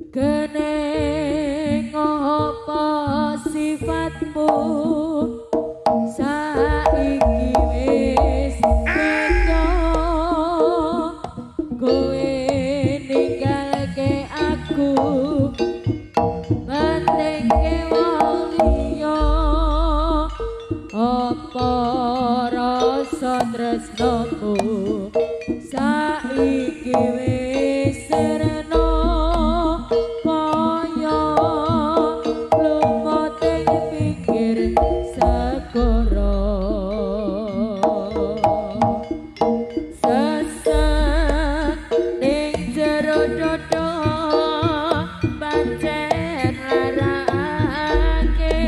Kene ngopo sifatmu saiki wis beda? Kowe ninggalke aku, pentingke wong liya. Apa rasa tresnoku saiki wis sirna kaya lumut ing pinggir segara? Sesek ning jero dodo pancen larakake.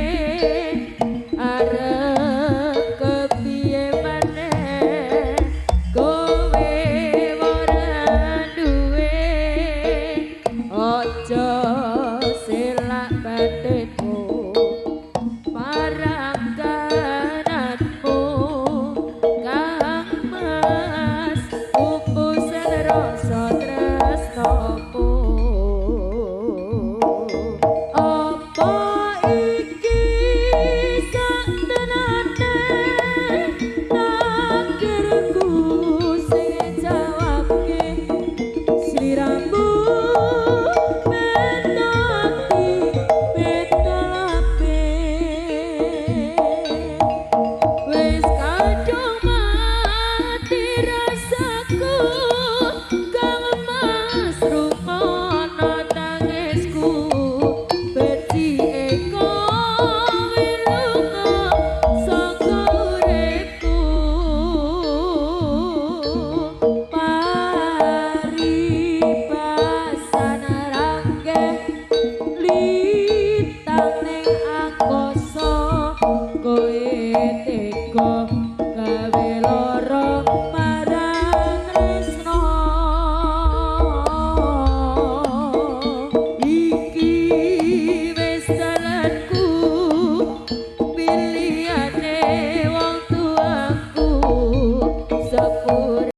Arep kepiye maneh, kowe ora duwe. Aja selak batinmu marang kananmu, Kang Mas, pupusen rasa tresnomu. Apa iki sak tenane takdirku? Sing jawabke sliramu.